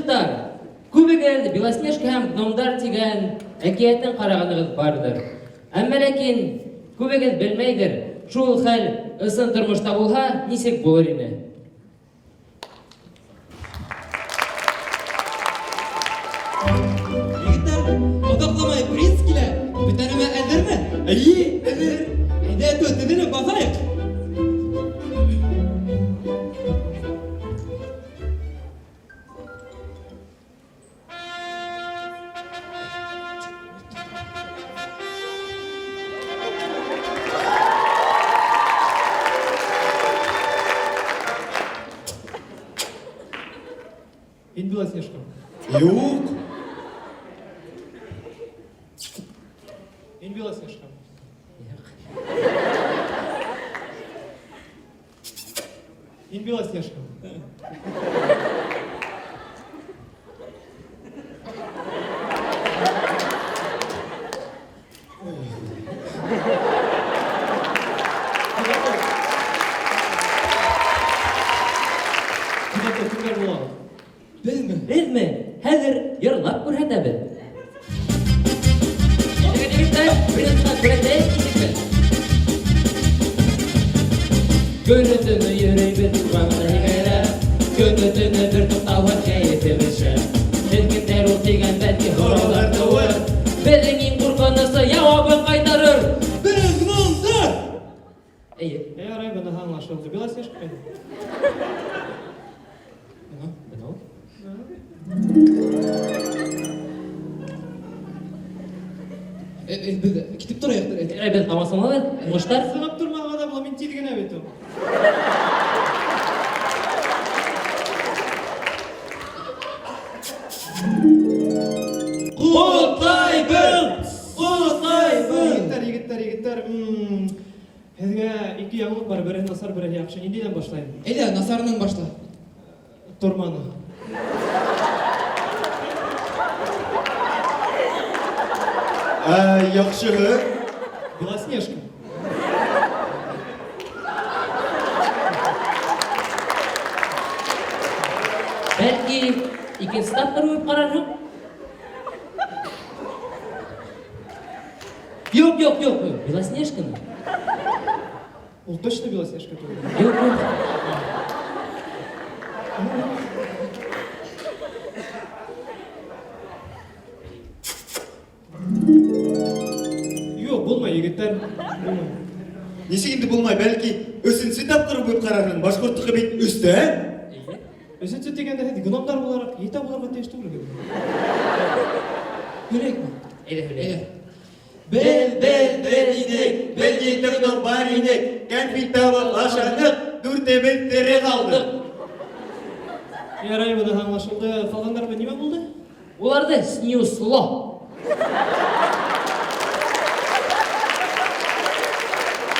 Дуҫтар, күбегеҙ Белоснежка һәм гномдар тигән әкиәтен ҡарағанығыҙ барҙыр. Әммә ләкин күбегеҙ белмәйҙер, шул хәл ысын тормошта булһа, нисек булыр ине? Егеттәр, озакламай принц килә. Бөтә нәмә әҙерме? Әйе, әҙер. Әйҙә, теҙелеп баҫайыҡ. Һин Белоснежка. Юк. Һин Белоснежка. Һин Белоснежка. Кемдәр була? Безме? Безме? Хәзер йырлап күрһәтәбез. Егетләр, принцка күрәтәйек ничек Көне төне йөрөйбөҙ урамда һикәйләп, Көне төне бер туҡтауһыҙ кәйефебеҙ шәп. Һеҙ кемдәр ул тигән бәлки һораулар тыуыр. Беҙҙең иң ҡурҡынысы яуабын ҡайтарыр. Беҙ гномдар! Эйе. Ярай, быныһы аңлашылды. Белоснежка ҡайҙа? Бына, бына ул. Беҙ китеп торайыҡ. Ярай, беҙ һаман Уңыштар. Сығып тормаға ҙа була, мин тиҙ генә бит ул. Ҡотлайбыҙ! Ҡотлайбыҙ! Егеттәр, егеттәр, егеттәр. Һеҙгә ике яңылыҡ бар, береһе насар, береһе яҡшы. Ниндәйҙән башлайым? Әйҙә, насарынан башла. Торманы. Ә яҡшыһы? Белоснежка. Бәлки, икенсе тапҡыр үбеп ҡарарһың? Юҡ, юҡ, юҡ, юҡ. Белоснежканы. Ул точно Белоснежка түгел. Юҡ, юҡ. Юҡ, булмай, егеттәр. Булмай. Нисек инде булмай, бәлки өсөнсө тапҡыр үбеп ҡарарһың. Башҡорттоҡо бит өстә. Эйе. Өсөнсө тигәндә һеҙ гномдар булараҡ етә булырға тейеш түгелһегеҙ. Һөйләйекме? Әйҙә, һөйлә. Әйҙә. Беҙ, беҙ, беҙ инек, беҙ ете гном бар инек, кәнфит табып ашаныҡ, дүртебеҙ тере ҡалдыҡ. Ярай, быныһы аңлашылды. Ҡалғандар менән нимә булды? Уларҙы снюсло.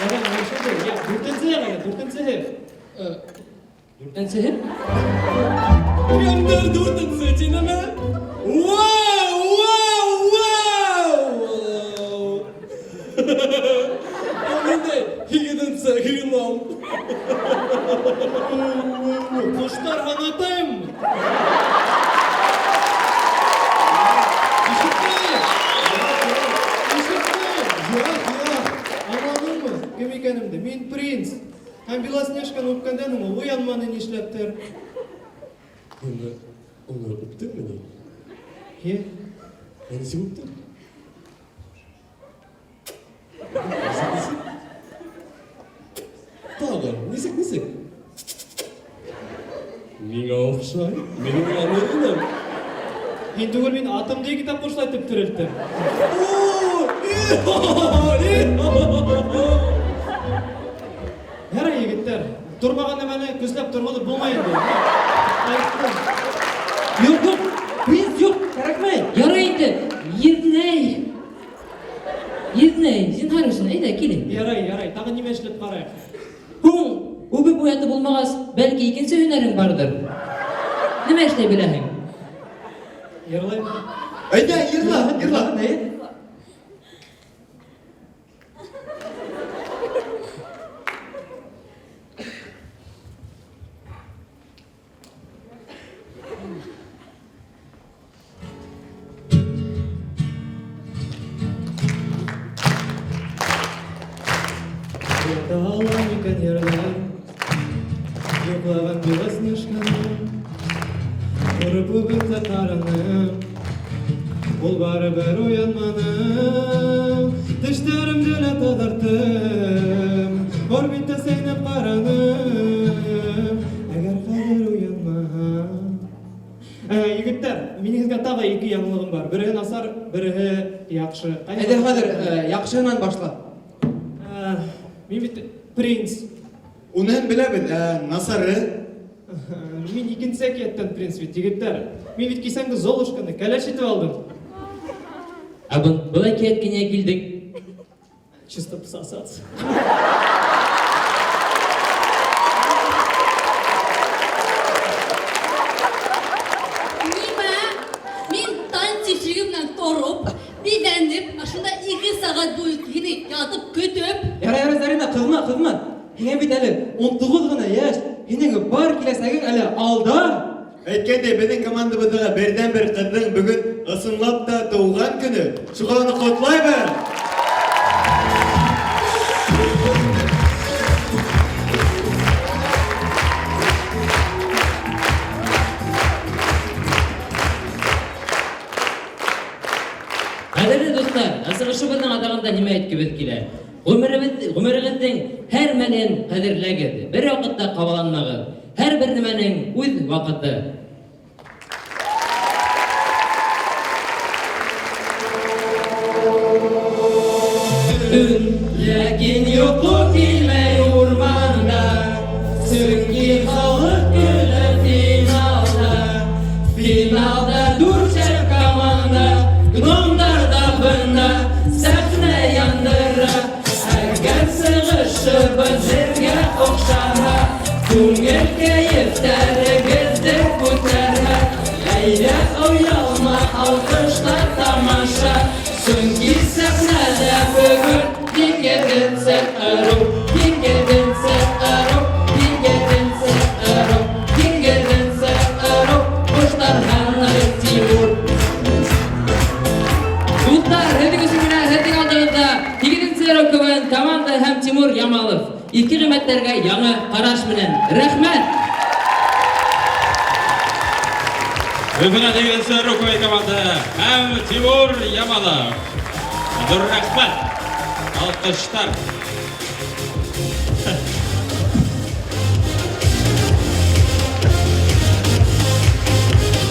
Ярай, аңлашылды. Я, дүртенсеһе ҡайҙа? Дүртенсеһе. Дүртенсеһе? Кемдер дүртенсе тинеме? Вау, вау, вау! Ул ниндәй һигеҙенсе гном? Ҡоштар һанатайыммы? Ишеттем! Ишеттем! Юҡ, юҡ. Аңланыңмы кем икәнемде? Мин принц. Һәм Белоснежканы үпкәндән һуң ул уянманы нишләптер. Уны үптеңме ни? Е, Ә нисек үптең? Нисек, нисек? Тағы, нисек, нисек? Миңә оҡшай, мин уяныр инем. Һин түгел, мин атымды ике тапҡыр шулай итеп терелттем. О, Ярай, егеттәр, тормаған нәмәне көсләп торғоҙоп булмай инде. Айттым. Юҡ, юҡ, принц юҡ, кәрәкмәй. Ярай инде, еҙнәй. Еҙнәй, зинһар өсөн, әйҙә, килен. Ярай, ярай, тағы нимә эшләп ҡарайыҡ? Һуң, үбеп уятып булмағас, бәлки икенсе һөнәрең барҙыр. Нимә эшләй беләһең? Йырлайым. Әйҙә, йырла, йырла. Әйе. Уята ала микән йырлар Йоклаган Белоснежканы Күреп үбеп караным Ул барыбер уянманы. Тешләремне лә таҙарттым, Орбитта сәйнәп ҡараным. Әгәр хәҙер уянмаһа. Егеттәр, минең һеҙгә тағы ике яңылығым бар. Береһе насар, береһе яҡшы. Әйҙә хәҙер, яҡшыһынан башла. Мин бит принц. Уныһын беләбеҙ, ә насары? Мин икенсе әкиәттән принц бит, егеттәр. Мин бит кисәнге Золушканы кәләш итеп алдым. Ә был әкиәткә ниңә килдең? Чисто пососаться. Нимә? Мин таң тишеге менән тороп, биҙәнеп, ошонда ике сәғәт буйы һине ятып көтөп. Ярай, ярай, Зарина, ҡыҙма, ҡыҙма. Һиңә бит әле 19 ғына йәш. Һинең бар киләсәгең әле алда. Әйткәндәй, беҙҙең командабыҙҙағы берҙән-бер ҡыҙҙың бөгөн ысынлап та тыуған көнө. Шуға уны ҡотлайбыҙ. Ҡәҙерле дуҫтар, ә сығышыбыҙҙың аҙағында нимә әйткебеҙ килә? Ғүмеребеҙ, ғүмерегеҙҙең һәр мәлен ҡәҙерләгеҙ, бер ваҡытта ҡабаланмағыҙ. Һәр бер нәмәнең үҙ ваҡыты. Төн, ләкин йоҡо килмәй урманда, сөнки халыҡ көлә финалда. Финалда дүрт шәп команда, гномдар ҙа бында сәхнә яндыра. Әгәр сығышыбыҙ һеҙгә оҡшаһа, күңел кәйефтәрегеҙҙе күтәрһә, әйҙә оялма, алҡышла тамаша, сөнки сәхнәлә бөгөн һигеҙенсе ырыу, һигеҙенсе ырыу, һигеҙенсе ырыу, һигеҙенсе ырыу, ҡоштар һаны Тимур. Дуҫтар, һеҙҙең өсөн генә һеҙҙең алдығыҙҙа һигеҙенсе ырыу КВН команда һәм Тимур Ямалов. Иҫке ҡиммәттәргә яңы ҡараш менән. Рәхмәт! Өфөнән һигеҙенсе ырыу КВН команда һәм Тимур Ямалов. Ҙур рәхмәт! Алҡыштар!